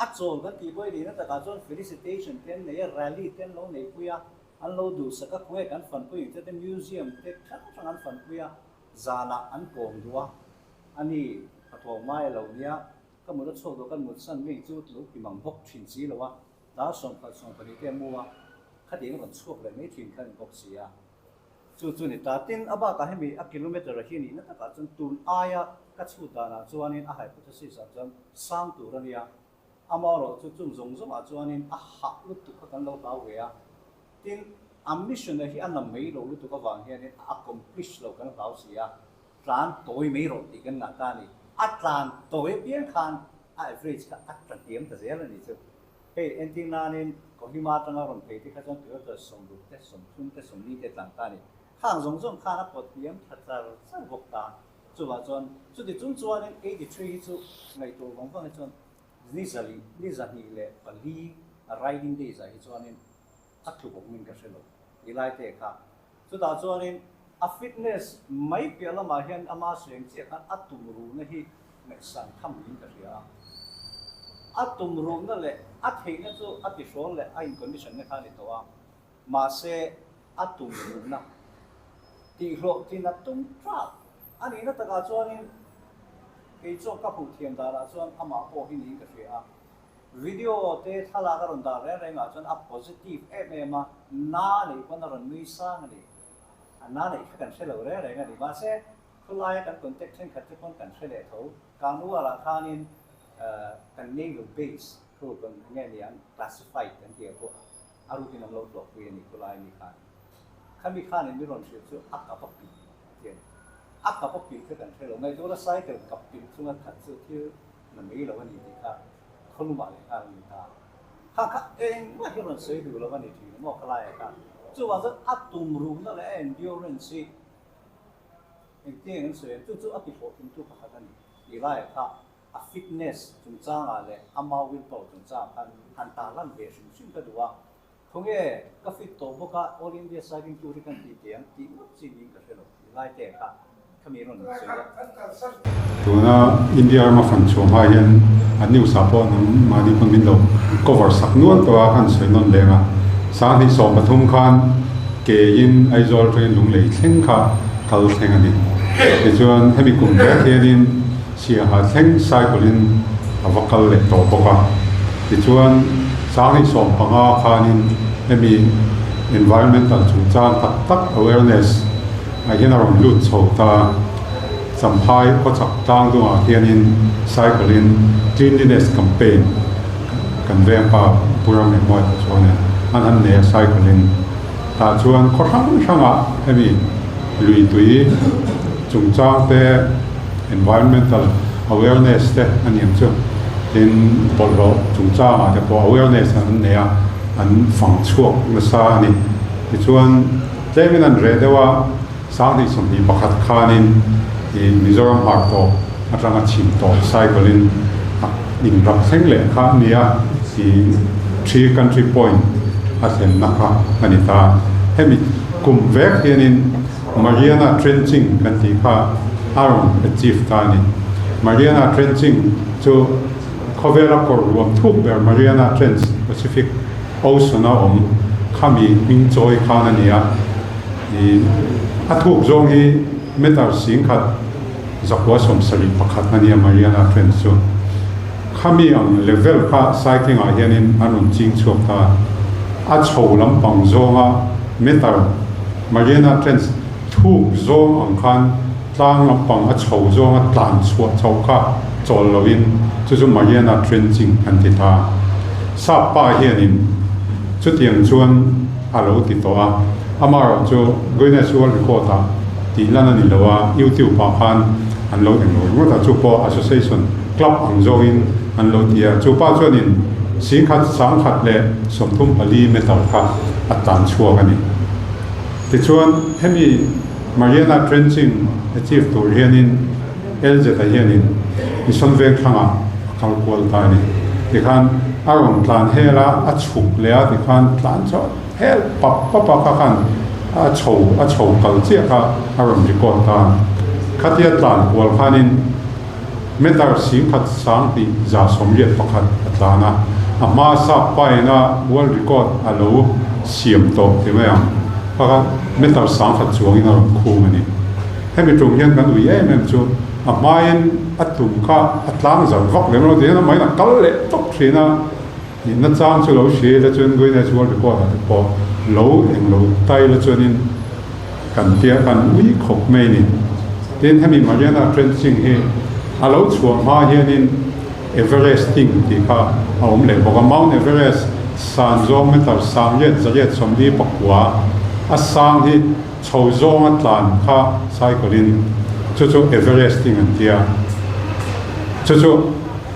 a chawl kan tih pawh i nihna takah chuan felicitation te an nei a, rally te an lo neihpui a, an lo duhsak a, khawnge kan fanpui ang che te museum te hrang hrang an fanpui a, zanah an kawm duh a, ani hnathawh ngai a lo nia, ka mut a chhuak duh a, kan mutsan mi chu lo ti mang bawk thin si lo a. Dar 11 20 te a mu a, khatiang a rawn chhuak leh mai thin kha a ni bawk si a. Chu chu ni ta. Tin, a bakah hemi a kilometre hi nihna takah chuan tun aia ka chhut danah chuanin a hypothesis ah chuan sang tur a nia. Amaherawh chu chung zawng zawngah chuanin a hah lutuk kha kan lo hlau ve a. Tin, a mission-a hi a na mai lo lutuk avang hianin a accomplish lo kan hlau si a. Tlan tawi mai rawh tih kan ngah ta a ni. A tlan tawi apiang khan a average kha a tla hniam ta zel a ni chu. Hei entir nanin Kohima atanga rawn phei te kha chuan kilometre 60 te, 30 te, 40 te tlan ta a ni. Khang zawng zawng khan a pawt hniam thla char char bawk ta. Chuvah chuan chuti chung chuanin 83 hi chu ngaihtuah vang vang hi chuan ni zali, ni 24 a riding days ah hi chuanin a tlu bawk min ka hre lo ti lai te kha. Chutah chuanin a fitness mai piah lamah hian ama sueng chiah khan a tum ruhna hi ngaihsan tham niin ka hria a. A tum ruhna leh a theihna chu a tihrawl leh a in condition na kha a ni tawh a, mahse a tum ruhna tihhlawhtlin a tum tlat a nihna takah chuanin kei chuan ka hmuh thiam danah chuan amah pawh hi niin ka hria a. Video te thlalak a rawn dah reng reng ah chuan a positive em em a, na neih pawn a rawn nui sang a ni. A na neih kha kan hre lo reng reng a ni. Mahse, khawlaia kan contact thenkhat te pawn kan hre leh tho. Kangnuar ah khanin kan naval base khu kan enge ni ang classified kan tih ah pawh a rukin an lo tlawhpui a ni khawlai mi khan. Khami khanin mi rawn hrilh chu a kap a pilh a ti a ni. A kap a pilh kha kan hre lo. Ngaihtuahna cycle kap pilh chunga khat chu thil na mai lo a ni tih kha khawlumah leh nghal a ni ta. Kha kha engmah hi rawn sawi duh lo a ni thin maw khalaiah khan. Chuvang chuan a tum ruhna leh a endurance hi engtiang an sawi ang chu chu a ti hlawhtlintu pakhat a ni tih laiah kha a fitness chungchangah leh ama will power chungchangah khan han tarlan ve hrim hrim ka duh a. Khawnge ka fit tawh bawk a, All India Cycling Tour hi kan ti teh ang tih ngawt chi niin ka hre lo tih lai te kha khami rawn sawi a. Tuna India rama fan chhuah hma hian a news ah pawh nangmahni pawn min lo cover sak nual tawh a, han sawi nawn leng a. 2013 khan keiin Aizawl atangin Lunglei thleng kha kal thleng a ni. Tichuan hemi kum ber hianin Siaha thleng cycle in a va kal leh tawh bawk a. Tichuan, 2015 khanin hemi environmental chungchang tak tak awareness ah hian a rawn lut chho ta. Champhai khawchhak tlang dungah hianin cycle in cleanliness campaign kan veng pa Pu Ramrihmuai pawh chuan an han nei a cycle in tah chuan khaw hrang hrangah hemi lui tui chungchang te environmental awareness te a ni ang chu tin bawlhhlawh chungchangah te pawh awareness an nei a an fang chhuak nasa a ni tichuan tlemin an reh deuh a. 2021 khanin ih Mizoram hmar tawp atanga chhim tawp cycle in a in rak thleng leh kha a ni a, ih Three Country Point a thlenna kha a ni ta. Hemi kum vek hianin Mariana Trenching kan tih kha a rawn achieve ta a ni. Mariana Trenching chu khawvela kawr ruam thuk ber Mariana Trench Pacific Ocean a awm khami hming chawi khan a ni a. I a thuk zawng hi meter 10,000 171 a nia Mariana Trench chu. Khami ang level kha cycling ah hianin an rawn ching chhuak ta. A chho lampang zawnga meter Mariana Trench thuk zawng ang khan tlang lampang a chho zawnga tlan chhuah chhoh kha chawl loin chu chu Mariana Trenching an ti ta. Sap pa hianin chutiang chuan a lo ti tawh a, amaherawh chu Guinness World Record ah tih lan a ni lo a, YouTube ah khan an lo eng lo ringawt a, chu pawh association club ang zawngin an lo ti a, chu pa chuanin 10,134 meter kha a tlan chhuak a ni. Tichuan hemi Mariana Trenching achieve tur hianin LZ-a hianin Mission Vengthlangah a kal kual ta a ni. Tikhan a rawn tlan hel a, a chhuk leh a tikhan tlan chauh hel pap pap a kha khan a chho a chho kal chiah kha a rawn record ta a. Khatia tlan kual khanin meter 10,181 a tlan a, a hma sap paina world record a lo siam tawh ti mai ang. Kha kha meter 1000 chuangin a rawn khung a ni. Hemi tum hian kan ui em em chu a hmain a tum kha a tlang zar vak lem lo ti hian a mahin a kal leh tawp thin a, nihna chang chu lo hria ila chuan Guinness World Record ah te pawh lo eng lo tai ila chuanin kan tia kan ui khawp mai a ni. Tin hemi Mariana Trenching hi a lo chhuah hma hianin Everesting tih kha a awm leh bawk a, Mount Everest san zawng meter 1879 a sang hi Chho zawnga tlan kha cycle in chu chu Everesting an tia. Chu chu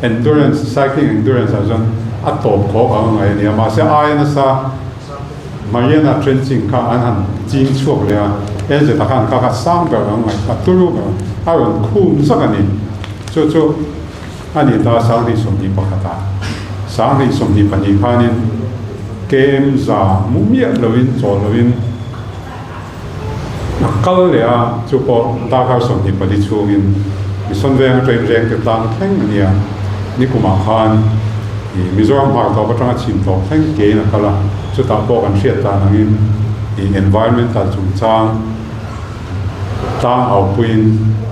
endurance, cycling endurance ah chuan a tawp khawk ang a ngaih a nia. Mahse aia nasa Mariana Trenching kha an han ching chhuak leh a, LZ-a khan kha kha sang ber ang ngaih kha turu ber a rawn khum zak a ni. Chu chu a ni ta 2021 ah. 2022 khanin KM za mu miah loin chawl loin A kal leh a, chu pawh darkar 24 chhungin Mission Veng atangin Rengte tlang thleng a nia. Nikumah khan ih Mizoram hmar tawp atanga chhim tawp thleng kein a kal a, chutah pawh kan hriat dan angin ih environmental chungchang tlang aupuiin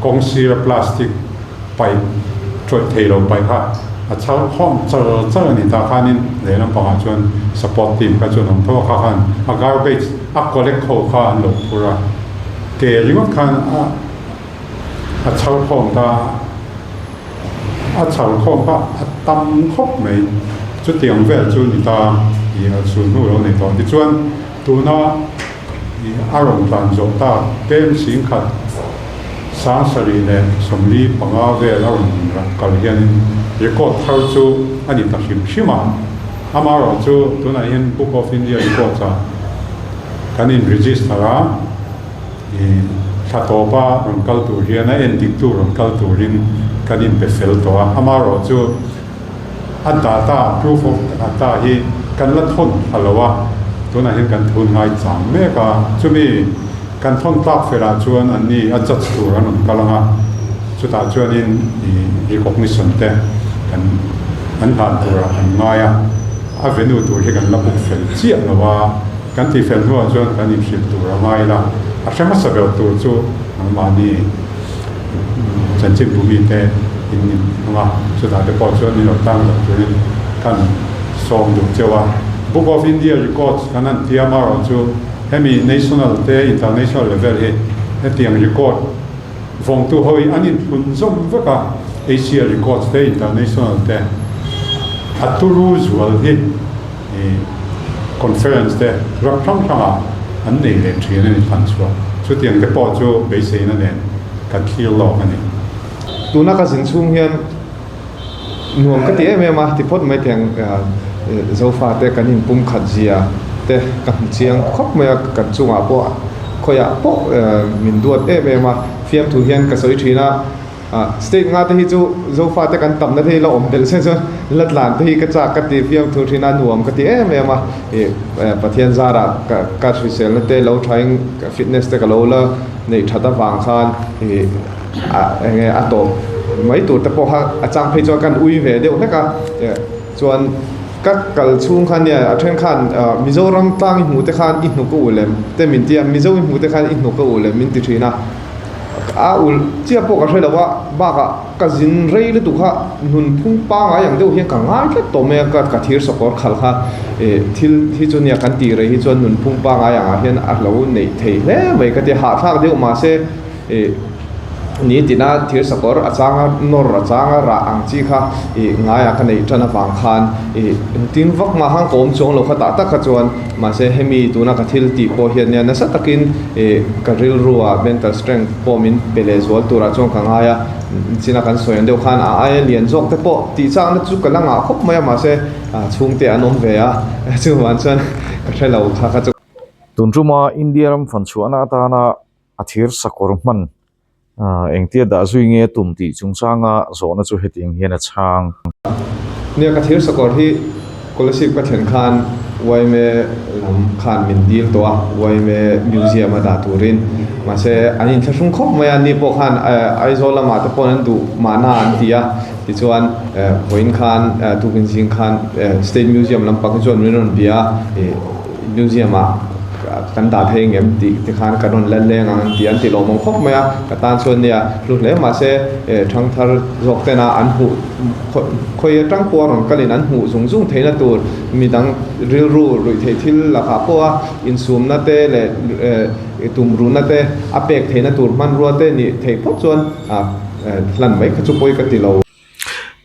kawng sira plastic paih tawih thei lo paih kha a chhar khawm char char a ni ta khanin lehlam pangah chuan support team kha chuan awm tho a kha khan a garbage a collect ho kha an lo phur a ke ringawt khan a a chhar khawm ta a chhar khawm kha a tam khawp mai chutiang vel chu ni ta ih a chhun hnu lo nei tawh tichuan tuna Ih a rawn tlan zawh ta tlem 10,745 vel a rawn kal hianin record thar chu a ni ta hrim hrim a. Amaherawh chu tunah hian Book of India Records ah kan in register a, ih thla tawpa rawn kal tur hian a en dik tu rawn kal turin kan inpe fel tawh a. Amaherawh chu A data, proof of data, hi kan la thawn thla lo a, tunah hian kan thun ngai chang mek a, chumi kan thawn tlak felah chuan an ni a judge tur an rawn kal ang a, chutah chuanin ih recognition te kan an hlan turah kan ngai a, a venue tur hi kan la book fel chiah lo a, kan tih fel hnuah chuan kan inhrilh tur a ngai la, a hre hmasa ber tur chu nangmahni. Chanchinbu mite in nin hmang a, chutah te pawh chuan min lo tang loh turin kan sawm duh cheu a. Book of India Records kan han tiam a erawh chu hemi national te international level hi hetiang record Vawngtu ho hi an inhlun zawm vek a, Asia records te, international te, a turu zual hi conference te ram hrang hrangah an nei leh thin a ni thlan chhuah. Chutiang te pawh chu beiseina nen kan thlir lawk a ni. Tuna ka zin chhung hian nuam ka ti em em a, ti phawt mai teh ang Zofate kan inpumkhat zia te ka hmu chiang khawp mai a, kan chungah pawh khawiah pawh min duat em em a, fiamthu hian ka sawi thin a, state nga te hi chu Zofate kan tamna te hi la awm belh se chuan la tlan te hi ka chak ka ti fiamthu thin a, nuam ka ti em em a, ih Pathian zarah ka hriselna te lo thain fitness te ka lo la neih that avang khan ih. A enge a tawp mai tur te pawh kha a chang phei chuan kan ui ve deuh hlek a chuan ka kal chhung khan nia a then khan Mizoram tlang i hmuh te khan i hnuk a ulh em te min ti a Mizo i hmuh te khan i hnuk a ulh em min ti thin a a ulh chiah pawh ka hre lo a bakah ka zin rei lutuk kha nun phung pangai ang deuh hian ka ngai tlat tawh mai a ka ka thir sawkawr khalh kha ih thil hi chu nia kan tih rei hi chuan nun phung pangai angah hian a lo neih theih hle mai ka ti a hahthlak deuh mahse. Ih ni tina thir sakawr a changa nawr a changa rah ang chi kha ih ngaiah ka neih tan avang khan ih engtin vak mah khan ka awm chuang lo kha tah tak kha chuan mahse hemi tuna ka thil tih pawh hian nia nasa takin ih ka rilrua mental strength pawh min pe leh zual turah chuan ka ngai a china kan sawi ang deuh khan a aia lian zawk te pawh tih chakna chu ka la ngah khawp mai a mahse chhungte an awm ve a chuvang chuan ka hre lo kha kha chu. Tun tuma India ram fanchhuahna atana a thir sakawr hman engtia dah zui nge a tum tih chungchanga zawhna chu hetiang hian a chhang. Nia, ka thir sakawr hi Kolasib ka thlen khan yma lam khan min dil tawh a, yma Museum a dah turin. Mahse, an inthlahrung khawp mai a, ni pawh khan Aizawl lamah te pawh an duh mahna an ti a, tichuan vawiin khan tukin zing khan State Museum lampang hi chuan min rawn bia a, Museum ah kan dah thei ngem tih te khan kan rawn let leng ang an ti a, an ti lawmawm khawp mai a, ka tan chuan nia hlu hle mahse thangthar zawk tena an hmuh khawi atang pawh a rawn kalin an hmuh zung zung theihna tur midang rilru ruih theih thil lakah pawha insumna te leh tumruhna te a pek theihna tur hmanrua te nih theih phawt chuan hlan mai kha chu pawi ka ti lo.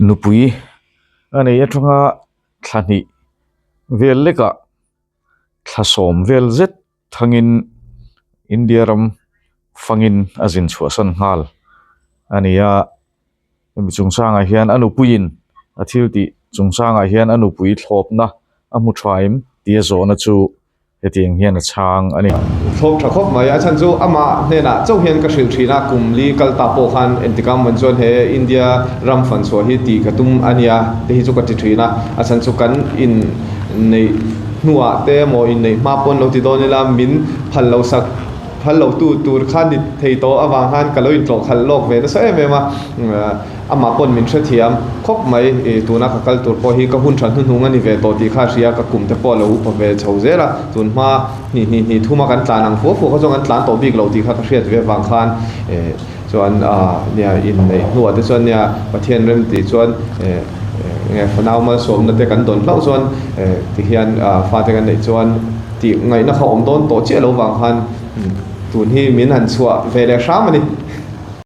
Nupui a nei atanga thla hnih vel lekah thla sawm vel zet thangin India ram fangin a zin chhuahsan nghal a ni a hemi chungchangah hian a nupuiin a thil tih chungchangah hian a nupui thlawpna a hmu tha em tih a zawhna chu Hetiang hian a chhang a ni. Thlawp tha khawp mai. A chhan chu amah hnenah chauh hian ka hrilh thin a, kum li kal ta pawh khan entikah mawn chuan he India ram fan chhuah hi tih ka tum a nia te hi chu ka ti thin a. A chhan chu kan inneih hnuah te emaw inneih hma pawn lo ti dawn ila min phal lo sak phal lo tu tur kha ni thei tawh avang khan ka lo intlawh khalh lawk ve nasa em em a. Amah pawn min hrethiam khawp mai, i tuna ka kal tur pawh hi ka hun tha hnuhnung a ni ve tawh tih kha a hria, ka kum te pawh a lo upa ve chho zel a, tun hma hnih hnih hnih thuma kan tlan ang fuah fuah kha chuan kan tlan tawh bik lo tih kha ka hriat ve avang khan chuan nia inneih hnuah te chuan nia Pathian rem tih chuan nge fanau malsawmna te kan dawn hlauh chuan tihian fate kan neih chuan tih ngaihna kha awm dawn tawh chiah lo vang khan tun hi min han chhuah ve leh hram a ni.